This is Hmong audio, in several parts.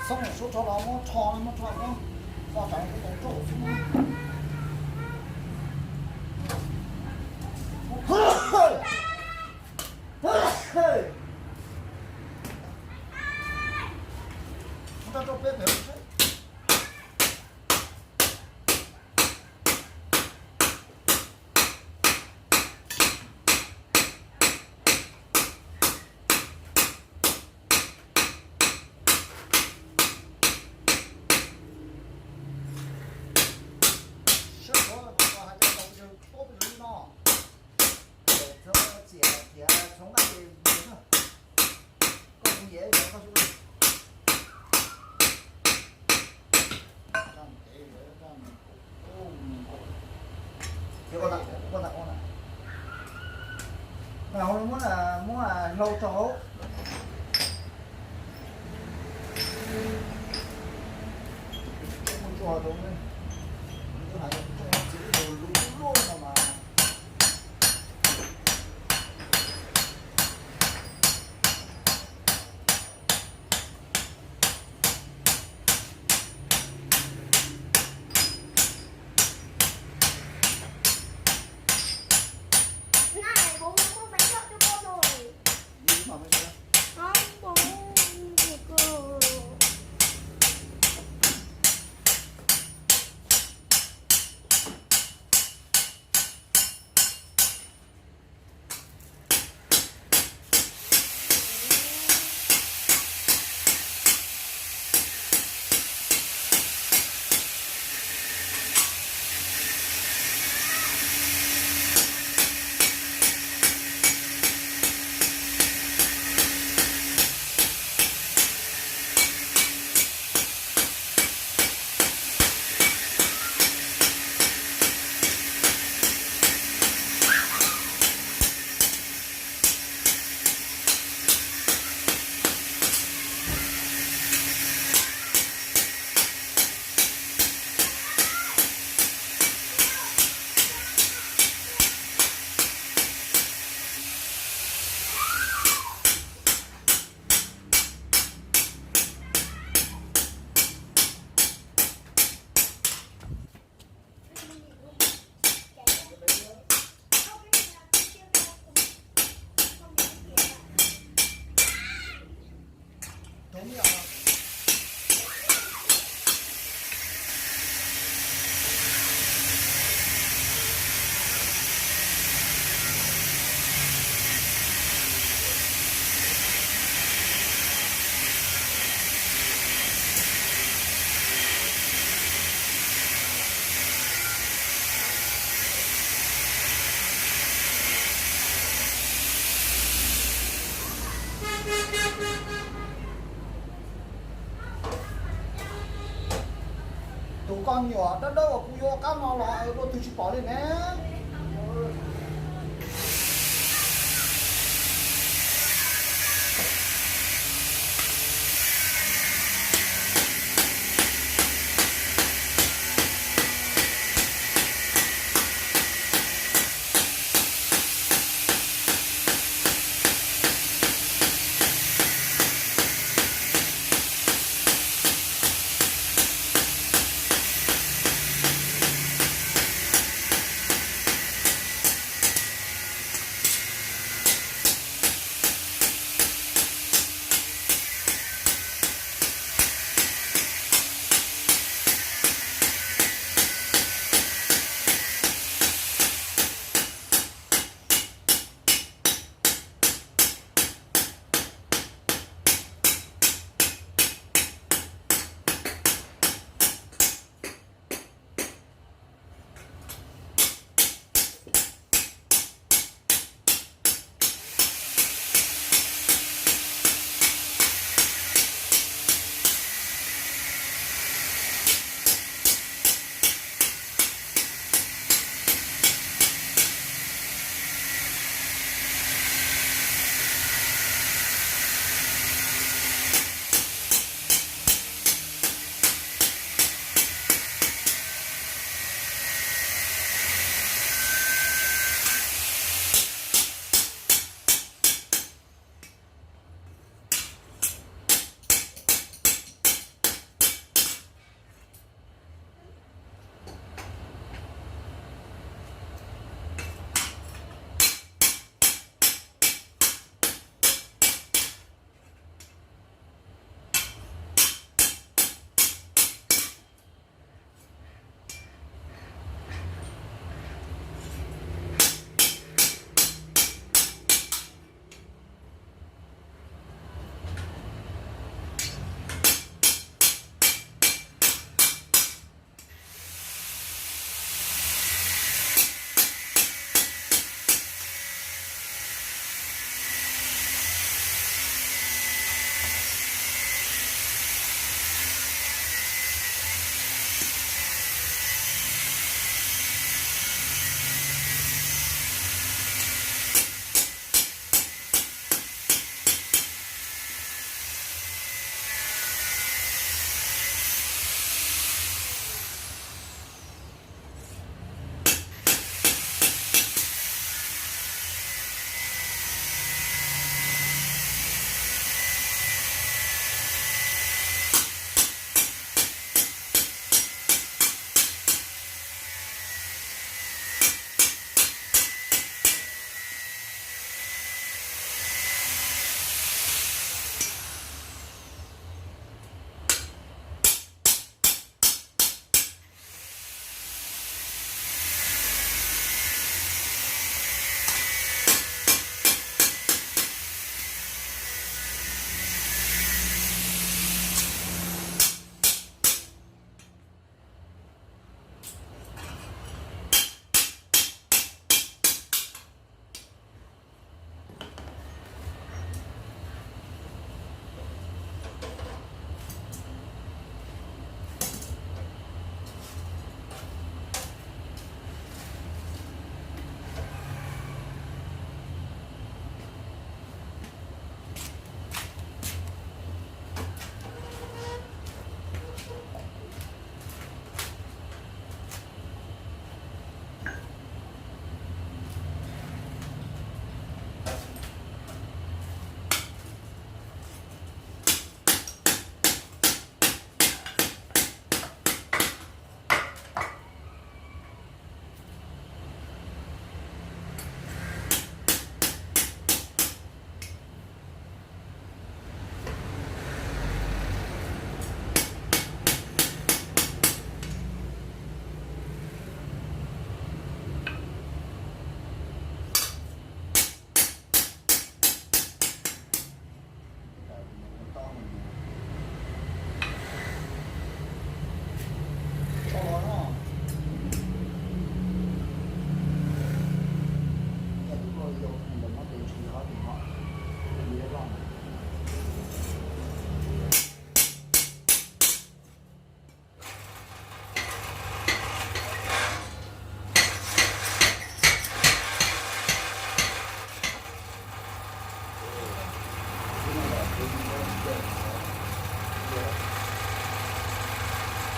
Xoob suab rho los muab rho, muab rho muab, tso tsawv kuv tus rauj xwb. Muab rau peb pem. Sab qhov kuv hais rau tau peb zog, peb zog li no, txiav tias txhoov dab tsi, koj mus yam koj xub. Muab, muab hlau rau hauv. Tsuag rau, tsuag txiv lub lub no mas. Tus koj nyuam dawb dawb uas kuv yuav qab no los dua twg tsis pom li ne.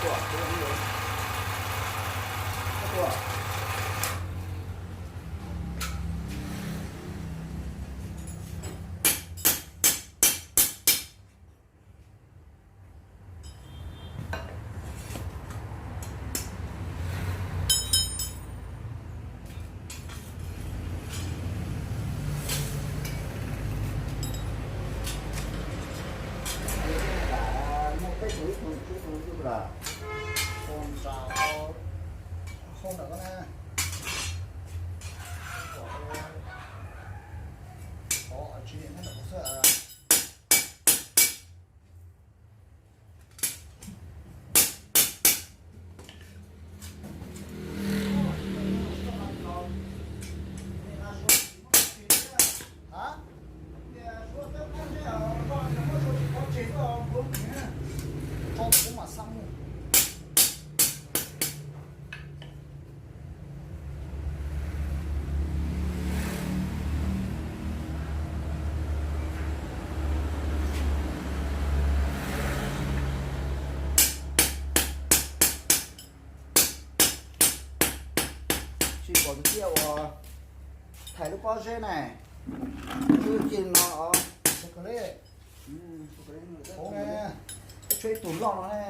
Muaj peb tug ib tug ib tug ib tug lawm. Hau nram, hau nram ko na. Tsis Tsis pom tus ciaj uas thaiv lub pob zeb ne. Twb ci no os. Tshuav ib tug loj no ne.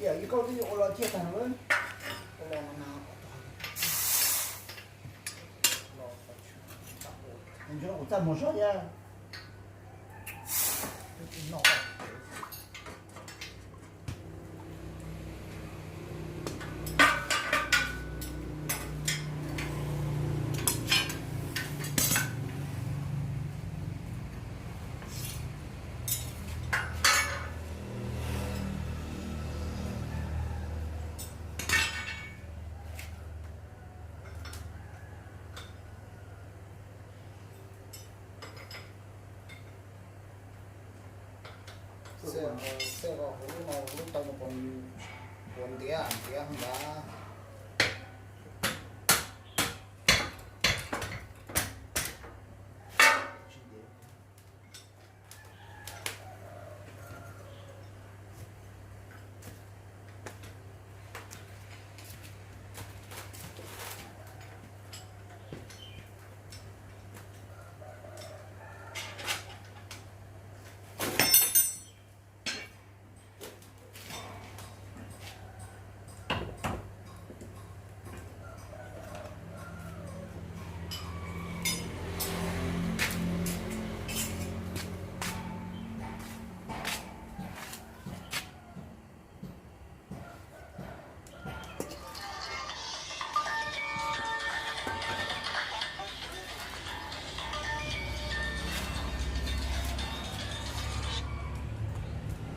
Tiam yog koj twb yuav ua los ciaj tag lawm. Ua los no na. Kuv txaj muag soj ya. Xeb, xeb ko kuv lub no, kuv lub tau no puas ntiav ntiav ntag.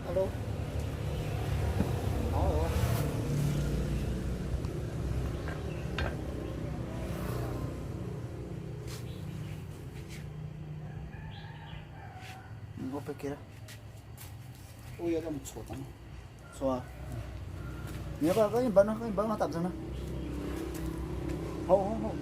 Alo. Hnov. Ua pem kiag. Ua yog coj mus txhuam txog no. Txhuam. Nws koj, koj yeej npawv no, koj yeej npawv no tam ntawd na. Hau, hau, hau.